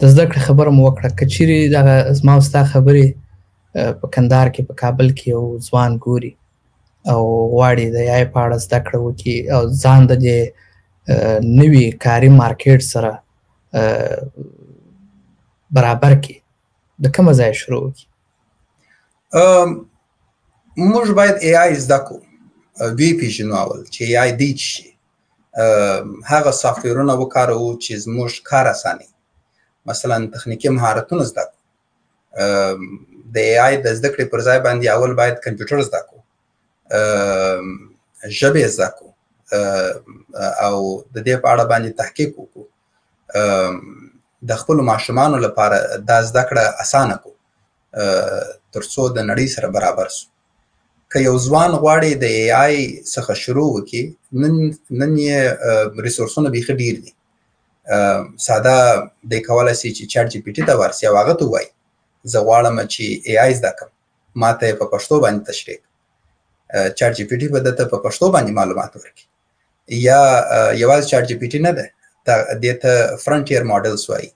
د زده کړې خبره مو وکړه. که چیرې دغه زما او ستا خبرې په کندهار کې، په کابل کې یو ځوان ګوري او غواړي د AI په اړه زده کړه وکړي او ځان د دې نوي کاري مارکیټ سره برابر کړي، د کومه ځایه شروع وکړي؟ موږ باید AI زده کړو، ویې پېژنو اول چې AI دی څه شي، هغه سافټویرونه وکاروو چې زموږ کار اسانوي. مثلا تخنیکي مهارتونه زده کړو. د AI د زده کړې پر ځای باندې اول باید کمپیوټر زده کړو، ژبې زده کړو او د دې په اړه باندې تحقیق وکړو. د خپلو ماشومانو لپاره دا زده کړه اسانه کړو ترڅو د نړۍ سره برابر سو. که یو ځوان غواړي د AI څخه شروع وکړي، نن یې ریسورسونه بیخي ډیر دي. ساده دی کولای شي چې ChatGPT ته ورسي او هغه ته ووایي زه غواړم چې AI زده کړم، ما ته یې په پښتو باندې تشریح کړه. ChatGPT به ده ته په پښتو باندې معلومات ورکړي. یا یوازې ChatGPT نه ده، دې ته frontier models وایي،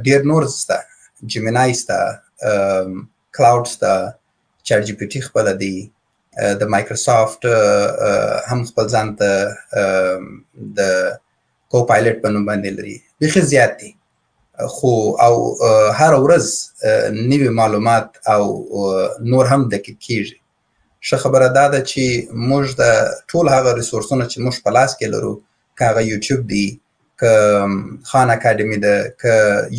ډیر نور سته، Gemini سته، Claude سته، ChatGPT خپله دی، د مایکروسافټ هم خپل ځان ته د Copilot په نوم باندې لري. بیخي زیات دي خو، او هر ورځ نوي معلومات او نور هم دقیق کیږي. ښه خبره دا ده چې موږ د ټول هغه ریسورسونه چې موږ په لاس کې لرو، که هغه یوټیوب دی، که خان اکاډمي ده، که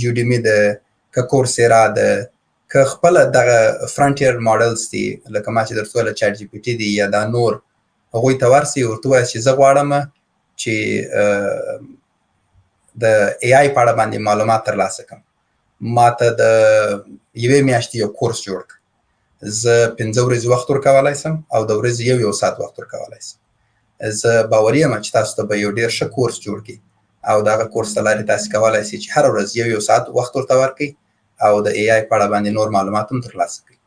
Udemy ده، که Coursera ده، که خپله دغه frontier models دي، لکه ما چې درته وویل ChatGPT دی یا دا نور، هغوی ته ورسئ، ورته ووایاست چې زه غواړم چې د AI په اړه باندې معلومات ترلاسه کړم، ما ته د یوې میاشتې یو کورس جوړ کړه، زه 5 ورځې وخت ورکولای سم او د ورځې یو یو ساعت وخت ورکولای سم. زه باوري یم چې تاسو ته به یو ډېر ښه کورس جوړ کړي او د هغه کورس له لارې تاسو کولای شئ چې هره ورځ یو یو ساعت وخت ورته ورکړئ او د AI په اړه باندې نور معلومات هم ترلاسه کړئ.